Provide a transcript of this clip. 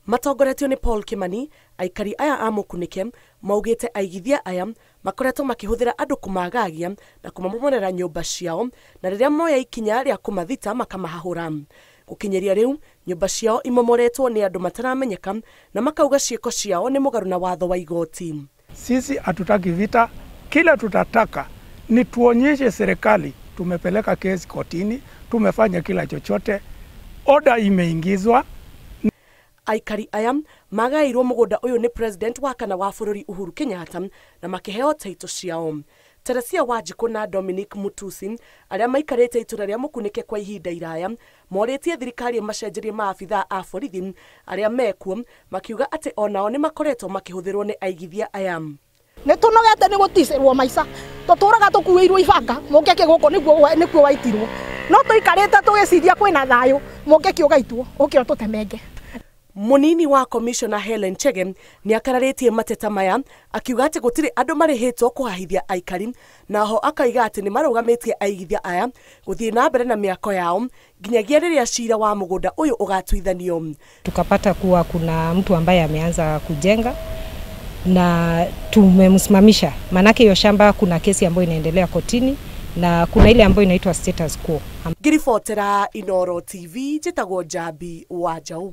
Matongoretio nĩ Paul Kimani, aikari aya a Mũkunĩke maugĩte aigithia aya makoretwo makĩhũthĩra andũ kũmagagia na kũmamomorera nyũmba ciao, na rĩrĩa moya ikinya rĩa kũmathita makamahahũra. Gũkinyĩria rĩu nyũmba ciao imomoretwo nĩ andũ mataramenyeka na makauga ciĩko ciao nĩ mũgarũ na watho wa igoti. Sisi hatutaki vita, kila tutataka ni tuonyeshe serikali tumepeleka kesi kotini, tumefanya kila chochote, oda imeingizwa. Aikari aya magairwo mũgũnda ũyũ nĩ president wa kana wa bũrũri Uhuru Kenyatta na makĩheo taito ciao. Teresia Wanjikũ na Dominic Mutusi arĩa maikarĩte itũra rĩa Mũkunĩke kwa ihinda iraya morĩtie thirikari ĩmacenjerie maabithaa a borithi arĩa mekuo, makiuga atĩ onao nĩ makoretwo makĩhũthĩrwo nĩ aigithia aya. Nĩ tũnogete nĩ gũticĩrwo maica, tũtũraga tũkuĩirwo ibanga, mũngĩkĩ gũkũ nĩkuo waitirwo, no tũikarĩte tũgĩciria kwĩna thayũ, mũngĩkĩ ũgaitwo ũke ũtũtemenge. Munini wa Commissioner Helen Chege nĩ akararĩtie mateta maya akiuga atĩ gũtirĩ andũ marĩhĩtwo kũhahithia aikari, na ho akaiga atĩ nĩ marũgamĩtie aigithia aya gũthiĩ na mbere na mĩako yao nginyagia rĩrĩa cira wa mũgũnda ũyũ ũgatuithanio. Tukapata kuwa kuna mtu ambaye ameanza kujenga na tumemsimamisha, manake hiyo shamba kuna kesi ambayo inaendelea kotini na kuna ile ambayo inaitwa status quo. Ngiribotera Inooro TV, njĩtagwo Njambi wa Njaũ.